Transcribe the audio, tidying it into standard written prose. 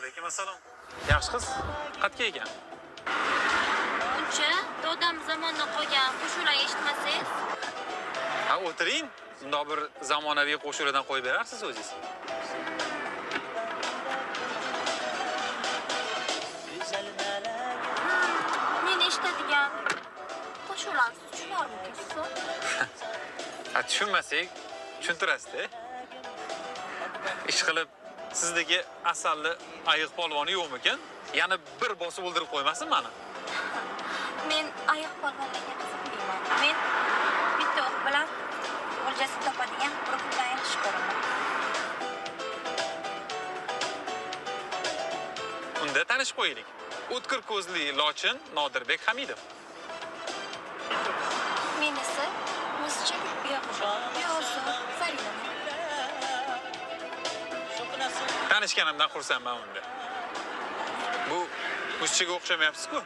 Alaykum assalom. Yaxshi qiz, qatga ekan? Uncha dodam zamondan qolgan qo'shiqlarni eshitmasangiz. Ha, o'tiring. Bundoq bir zamonaviy qo'shiqlardan qo'yib berarsiz o'zingiz. Men eshitadigan qo'shiqlarni siz tushunarmidingiz? Ha, tushunmasak, tushuntirasiz-da. Ish qilib sizdagi asalli ayiq polvoni yo'qmikan? Yana bir bosib o'ldirib qo'ymasin mani. Men ayiq polvonlarga qiziqmayman. Men bitta o'q bilan o'ljasini topadigan burgutlarni yaxshi ko'raman. Unda tanishib qo'yaylik. O'tkir ko'zli lochin Nodirbek Hamidov. Men esa musichalik beg'ubor, beozor Zarinaman. Tanishganimdan xursandman unda. Bu musichaga o'xshamayapsiz-ku.